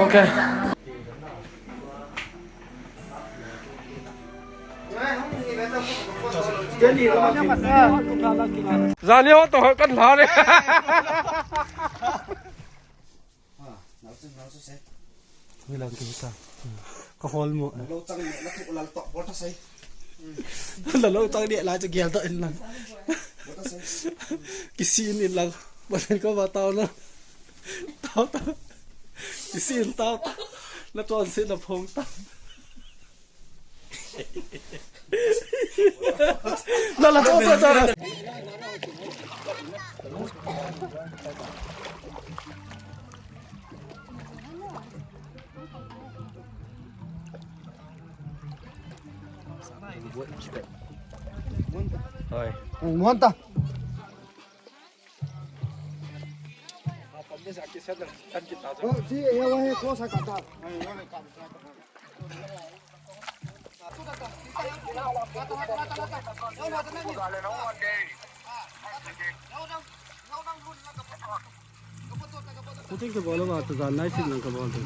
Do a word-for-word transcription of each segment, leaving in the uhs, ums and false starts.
Ok. Jani ho to kan la le. Ngilang kita. Ka hol mo. Lo chang ni la tu la to bol ta sai. La lo chang ni la chu gel to in lang. Bol ta sai. Kisi in lang. Bol ko ba tao na. Tao tao. Kisi in tao tao. Na tuan se na phong tao. La la to to to. Hoi. Monta. Oh, si, ya wa he ko sa ka ta. Kuting ke bolo ba tu dan nai sik nang ke bol tu.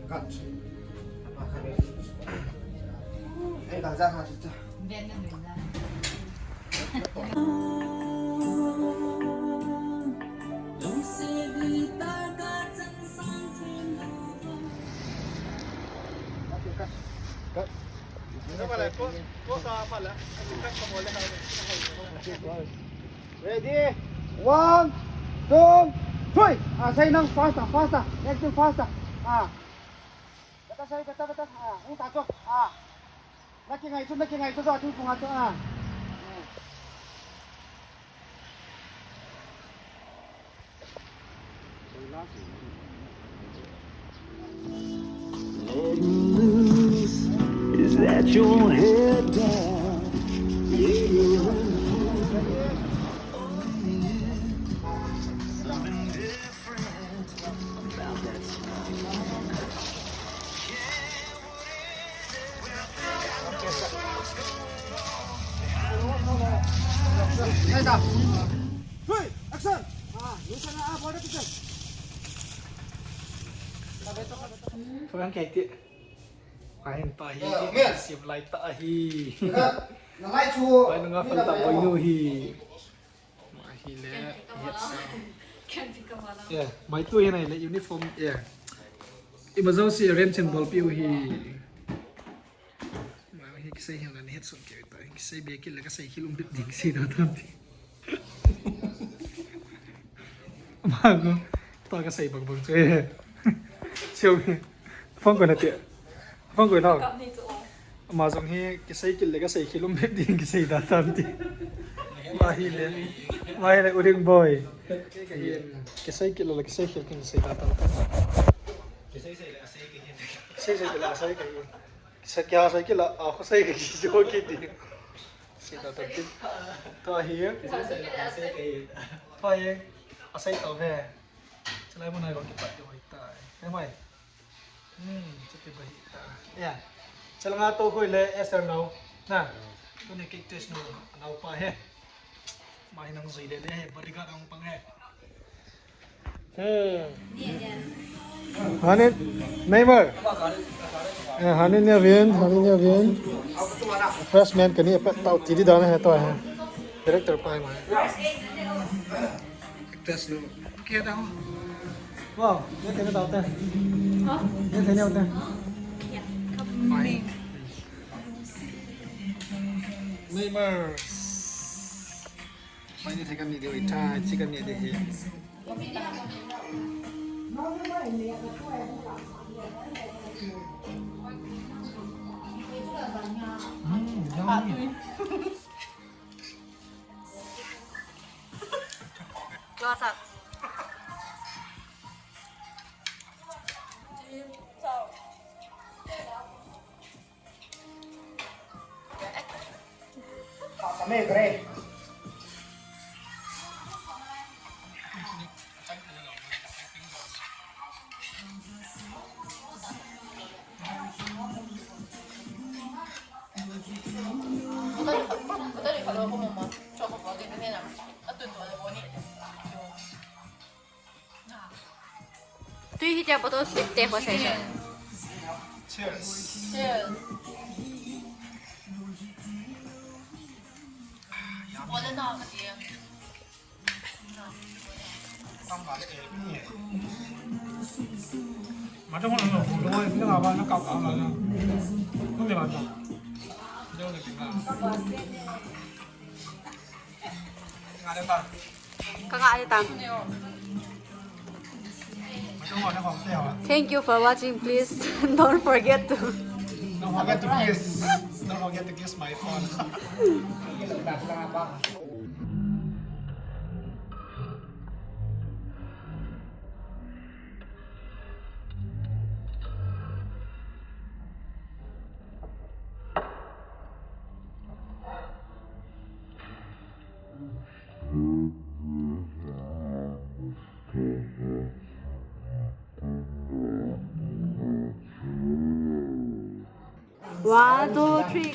Cut. Eh, dah, dah, dah, dah. Cut, cut, cut. Ready? One, two, three. Ah, sai nang faster, faster. Acting faster. Ah. Beta sai, beta, beta. Ah, hung ta chu. Ah. Na kingai chu, na kingai chu, chu, chu, chu, ah. Is that your head down? Yeah. Something different about that smile. Kau yang kaiti. Kain pa hi. Sim lai ta hi. Pai nunga fan ta boinu hi. Hile. Ken pika mala. Yeah, mai tu hi nai le uniform. Yeah. Ima jouse arrange in bolpeh u hi. Kisei hina ni het sun ke ta. Kisei be kil le kasei kil um bit ding sei da tan ti. Mago. Ta kasei bang bang che. Siu. Phone ko na ti. Phone ko na. Kap ni chu. Ama jong hi kisei kil le kasei kil um bit ding kisei da tan ti. Ama hi le. Ama hi le uring boy. Kisei kil le kisei kil kisei da tan ti. Kisei sei le kasei kil. Kisei sei kil le kasei kil. Kisei kil sei kil le a ko sei kil jo kiti. Sei ta ta kin. Tua hi. Tua hi. Asei tau ve. Chalai mun ai ko kipat jo ta. He mai. Hmm, chu kibai ta. Ya. Chalanga to khoi le Esther nau. Na. Tuni cactus nu nau pa he. Mai nang zui le le he bodyguard ang pang he. Hmm. Hanin, Neymar. Eh, hanin nia vin, hanin nia vin. Freshman kani pa tau ti di dan he to he. Director pa mai. Actress nu. Ke da ho. Wow, ye ke da te. Ha? Ye ke ne te. Mai. Neymar. Mai ni the kani di ita, chi kani di he. Close up. Tui hi tia bottle slip te ho sai. Cheers. Cheers. Ka nga ni tang. Thank you for watching. Please don't forget to. Don't forget to kiss. Don't forget to kiss my phone. One, two, three.